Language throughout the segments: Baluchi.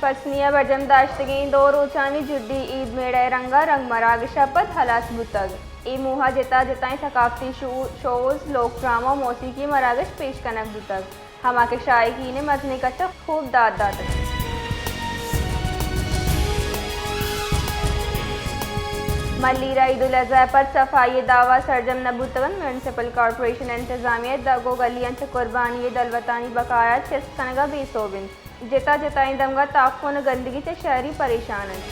پسنی ءَ برجم داشتگیں دو روچانی جڈی عید میڑہ ءِ رنگا رنگ مراگش ءَ پد ہلاس بوتگ۔ اے موہ ءَ جتا جتائیں ثقافتی شو-، شوز، لوک ڈرامہ ءُ موسیقی مراگش پیش کنگ بوتگ، ہما کہ شائقین ءَ مزنیں کچ ءَ خوب داد داتگ۔ ملیر ءَ عید الاضحی ءَ پد صفائی ءِ دعوی سرجم نہ بوتگ انت، میونسپل کارپوریشن ءِ انتظامیہ ءِ دگ ءُ گلیاں چہ قربانی ءِ دلوتانی بقایات چست کنگ ءَ بے سوب انت۔ جتا جتائیں دمگاں تاکپن ءُ گندگی چہ شہری پریشان انت۔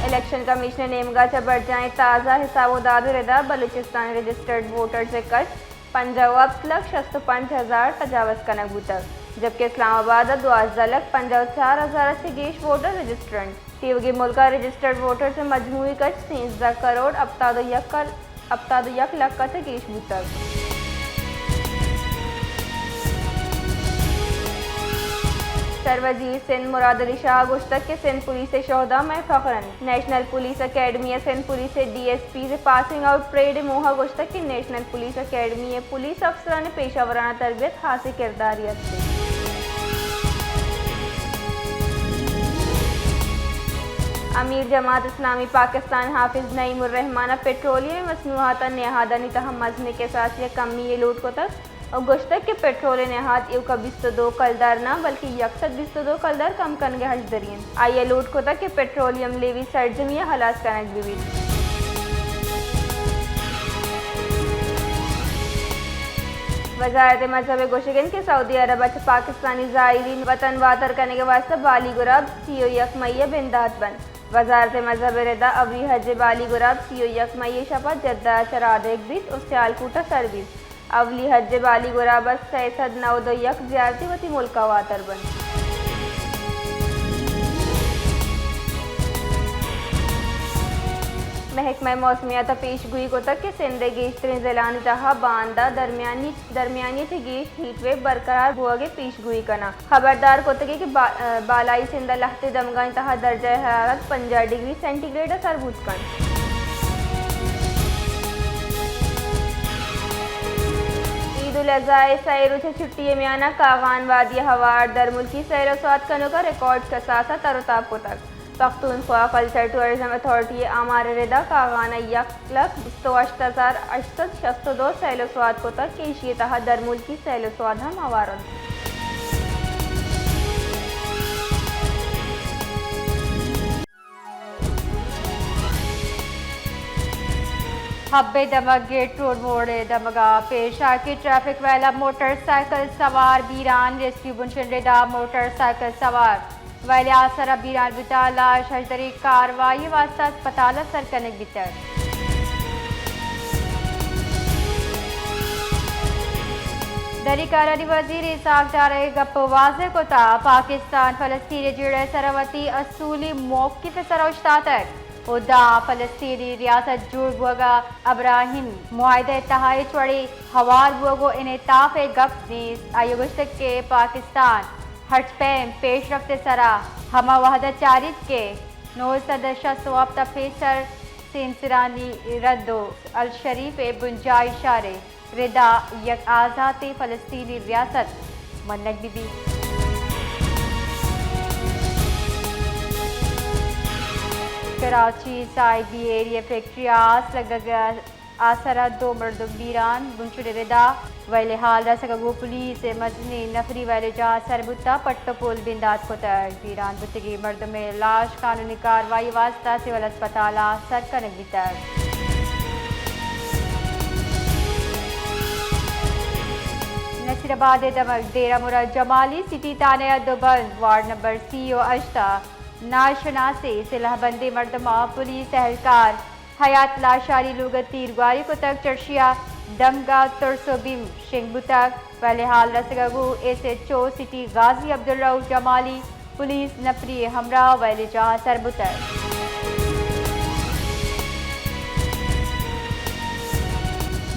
الیکشن کمیشن ءِ نیمگا چہ برجاہیں تازہ حساب ءُ داد ءِ ردا بلوچستان ءِ رجسٹرڈ ووٹرز ءِ کچ پنجاہ ءُ ہپت لکھ شست ءُ پنچ ہزار تجاوز کنگ بوتگ، جبکہ اسلام آباد ءَ دوازدہ لکھ پنجاہ ءُ چار ہزار ءَ چہ گیش ووٹر رجسٹر انت۔ تیوگیں ملک ءَ رجسٹرڈ ووٹرز ءِ مجموعی کچ سیزدہ کروڑ ہپتاد ءُ یک ال-، ہپتاد ءُ یک لکھ ءَ چہ گیش بوتگ۔ سروزیر سندھ مراد علی شاہ ءَ گوشتگ کہ سندھ پولیس ءِ شہدا مئے فخر انت۔ نیشنل پولیس اکیڈمی ءَ سندھ پولیس ءِ ڈی ایس پیز ءِ پاسنگ آؤٹ پریڈ ءِ موہ ءَ گوشتگ کہ نیشنل پولیس اکیڈمی ءِ پولیس افسران ءِ پیشہ ورانہ تربیت ہاسیں کردارے است انت۔ امیر جماعت اسلامی پاکستان حافظ نعیم الرحمان ءَ پٹرولیم مصنوعات ءِ نہادانی تہا مزنیں کساسے ءِ کمی ءِ لوٹ کتگ ءُ گوشتگ کہ پٹرول ءِ نہاد ایوک ءَ بیست ءُ دو کلدار نہ بلکہ یک سد بیست ءُ دو کلدار کم کنگ ءِ ہژدری انت۔ آئی ءَ لوٹ کتگ کہ پٹرولیم لیوی سرجمی ءَ ہلاس کنگ بہ بیت۔ وزارت مذہب ءِ گوشگ انت کہ سعودی عرب ءَ چہ پاکستانی زائرین وطن واتر کنگ ءِ واستہ بالی گراب سی ءُ یک مئی ءَ بندات بنت۔ وزارت مذہب ءِ ردا اولی حج ءِ بالی گراب سی ءُ یک مئی ءِ شپ ءَ جدہ ءَ چہ رادیگ بیت ءُ سیالکوٹ ءَ سر بیت۔ اولی حج ءِ بالی گراب ءَ سئے سد نود ءُ یک زیارتی وتی ملک ءَ واتر بنت۔ محکمہ موسمیات ءَ پیش گوئی کتگ کہ سندھ ءِ گیشتریں ضلعانی تہا باندا درمیانی، درمیانی ءَ چہ گیش ہیٹ ویو برقرار بوگ ءِ پیش گوئی کناں۔ خبردار کتگی کہ با-، بالائی سندھ ءِ لہتیں دمگانی تہا درجہ حرارت پنجاہ ڈگری سینٹی گریڈ ءَ سر بوت کنت۔ عید الاضحی ءِ سئے روچ ءِ چھٹی ءِ میان ءَ کاغان وادی ءِ ہوار درملکی سیل ءُ سواد کنوکاں ریکارڈ کساس ءَ تر ءُ تاب کتگ۔ پختونخوا کلچر ٹورازم اتھارٹی ءِ آمار ءِ ردا کاغان ءَ یک لکھ بیست ءُ ہشت ہزار ہشت سد شست ءُ دو سیل ءُ سواد کتگ کہ ایشی ءِ تہا درملکی سیل ءُ سواد ہم ہوار انت۔ حب ءِ دمگ گیٹ روڈ موڑ ءِ دمگ ءَ پیش آکی ٹریفک ویل ءَ موٹر سائیکل سوار بیران، ریسکیو بنشن ءِ ردا موٹر سائیکل سوار ویل ءِ آسر ءَ بیران بوتگ، لاش ہژدری کاروائی ءِ واستہ اسپتال ءَ سر کنگ بیتگ۔ دری کارانی وزیر اسحاق ڈار ءَ گپ واضح کتگ، پاکستان فلسطین ءِ جیڑہ ءِ سرا وتی اصولی موقف ءِ سرا اوشتاتگ ءُ داں فلسطینی ریاست جوڑ بوگ ءَ ابراہیم معاہدہ ءِ تہا ہچ وڑیں ہوار بوگ ءُ انعطاف ءِ گپ نیست۔ آئی ءَ گوشتگ کہ پاکستان ہرچ پیم پیش رفت ءِ سرا ہما وہد ءَ چاریت کہ نو سد ءُ شست ءُ ہپت ءَ پیسر سیمسرانی رد ءُ الشریف ءِ بنجاہی شہر ءِ ردا یک آزاتیں فلسطینی ریاست منگ بہ بیت۔ کراچی سائی بیئر ءِ فیکٹری ءَ آس لگگ ءِ آسر ءَ دو مردم بیران، بنچل ءِ ردا ویل ءِ ہال رسگ ءَ گوں پولیس ءِ مزنیں نفری ویل ءِ جاہ ءَ سر بوتگ، پٹ ءُ پول بندات کتگ۔ بیران بوتگیں مردم ءِ لاش قانونی کاروائی ءِ واستہ سول اسپتال ءَ سر کنگ بیتگ۔ نصیر آباد ءِ دمگ دیرہ مراد جمالی سٹی تھانہ ءَ دوبند، وارڈ نمبر سی ءُ ہشت ءَ ناشناسیں سلاہ بندیں مردماں پولیس اہلکار حیات لاشاری لوگ ءَ تیرگواری کتگ، چرشی ءَ دمگ ءَ ترس ءُ بیم شنگ بوتگ۔ ویل ءِ ہال رسگ ءَ گوں ایس ایچ او سٹی غازی عبدالرؤف جمالی پولیس نفری ءِ ہمراہ ویل ءِ جاہ ءَ سر بوتگ۔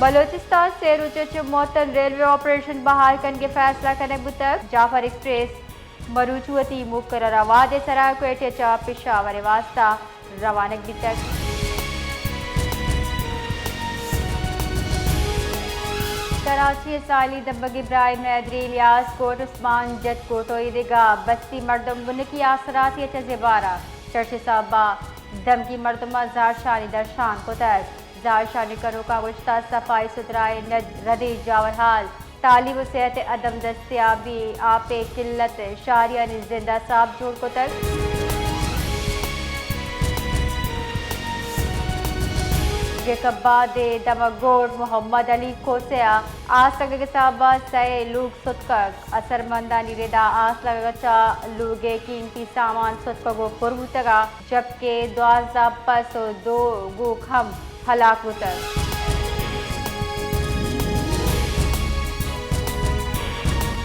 بلوچستان ءَ سئے روچ ءَ چہ معطل ریلوے آپریشن بحال کنگ ءِ فیصلہ کنگ بوتگ۔ جعفر ایکسپریس مروچی وتی مقررہ وہد ءِ سرا کوئٹہ ءَ چہ پشاور ءِ واستہ روانگ بیتگ۔ کراچی ءِ ساحلی دمگ ابراہیم حیدری، الیاس کوٹ، عثمان جت کوٹ ءُ ایدگہ بستی مردم بنکی آسراتی ءَ چہ زبھر ءَ۔ چرچ ءِ سہب ءَ دمگی مردماں زہرشانی درشان کتگ۔ زہرشانی کنوکاں گوشتگ صفائی ستھرائی ءِ ند-، ردی جاورحال، تعلیم ءُ صحت ءِ عدم دستیابی، آپ ءِ قلت، شہریانی زند ءَ ساپ جوڑ کتگ۔ جیکب آباد ءِ دمگ گونڈ محمد علی کھوسہ ءَ آس لگگ ءِ سہب ءَ سئے لوگ ستکگ۔ اثرمندانی رد ءَ آس لگگ ءَ چہ لوگ ءِ قیمتی سامان ستکگ ءُ پر بوتگ ءَ، جبکہ دوازدہ پس ءُ دو گوک ہم ہلاک بوتگ۔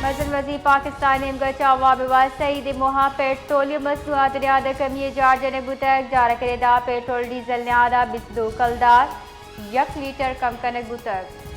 مزن وزیر پاکستان ءِ نیمگ ءَ چہ عوام ءِ واستہ عید ءِ موہ ءَ پیٹرولیم مصنوعات ءِ نیاد ءَ کمی ءِ جار جنگ بوتگ۔ جار ءَ کن ادا پیٹرول ڈیزل ءِ نیاد ءَ بیست دو کلدار یک لیٹر کم کنگ بوتگ۔